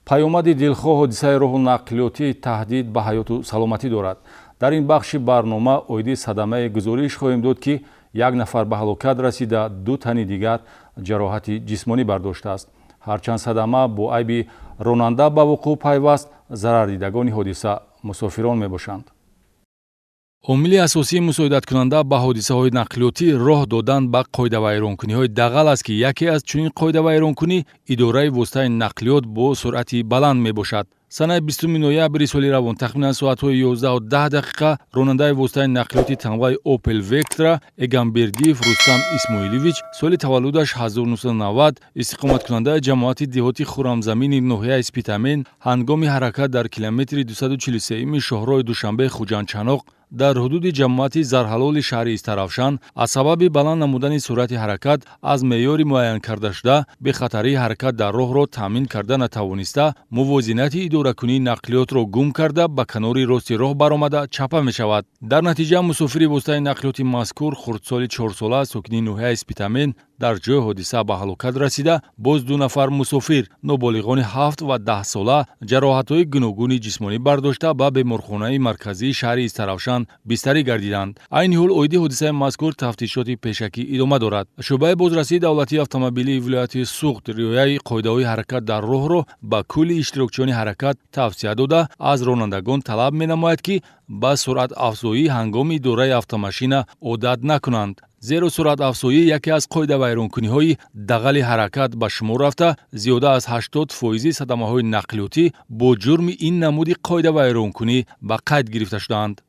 Паёмади дилхоҳ ҳодисаи роҳу нақлиётӣ таҳдид ба ҳаёту саломатӣ дорад. Дар ин бахши барнома оиди садамае гузориш хоҳем дод, ки як нафар ба ҳалокат расида, ду тани дигар ҷароҳати ҷисмонӣ бардоштааст. Ҳарчанд садама бо айби ронанда ба вуқӯъ пайваст, зарардидагони ҳодиса мусофирон мебошанд. Омили асосии мусоидаткунанда ба ҳодисаҳои нақлиётӣ роҳ додан ба қоидавайронкуниҳои дағал аст, ки яке аз чунин қоидавайронкунӣ идораи воситаи нақлиёт бо суръати баланд мебошад. Санаи 20 ноябри соли равон, тахминан соатҳои 11:10, ронандаи воситаи нақлиёти тамғаи Опел Вектра Эгамбердиев Рустам Исмоилович, соли таваллудаш 1990, истиқоматкунандаи ҷамоати деҳоти Хурамзамини ноҳияи Спитамен, ҳангоми ҳаракат дар километри 243-ми шоҳроҳи Душанбе Хуҷанд-Чаноқ дар ҳудуди ҷамоати Зарҳалоли шаҳри Истаравшан аз сабаби баланд намудани суръати ҳаракат аз меъёри муайянкардашуда, бехатарии ҳаракат дар роҳро таъмин карда натавониста, мувозинати идоракунии нақлиётро гум карда, ба канори рости роҳ баромада чапа мешавад. Дар натиҷа мусофири воситаи нақлиёти мазкур, хурдсоли 4-сола, сокини ноҳияи Спитамен, дар ҷои ҳодиса ба ҳалокат расида, боз ду нафар мусофир, ноболиғони 7 ва 10-сола, ҷароҳатҳои гуногуни ҷисмонӣ бардошта, ба беморхонаи марказии шаҳри Истаравшан бистарӣ гардиданд. Айни ҳол оиди ҳодисаи мазкур тафтишоти пешакӣ идома дорад. Шӯъбаи бозрасии давлатии автомобилии вилояти Суғд риояи қоидаҳои ҳаракат дар роҳро ба кулли иштирокчиёни ҳаракат тавсия дода, аз ронандагон талаб менамояд, ки ба суръатафзоӣ ҳангоми идораи автомашина одат накунанд, зеро суръатафзоӣ яке аз қоидавайронкуниҳои дағали ҳаракат ба шумор рафта, зиёда аз 80 фоизи садамаҳои нақлиётӣ бо ҷурми ин намуди қоидавайронкунӣ ба қайд гирифта шудаанд.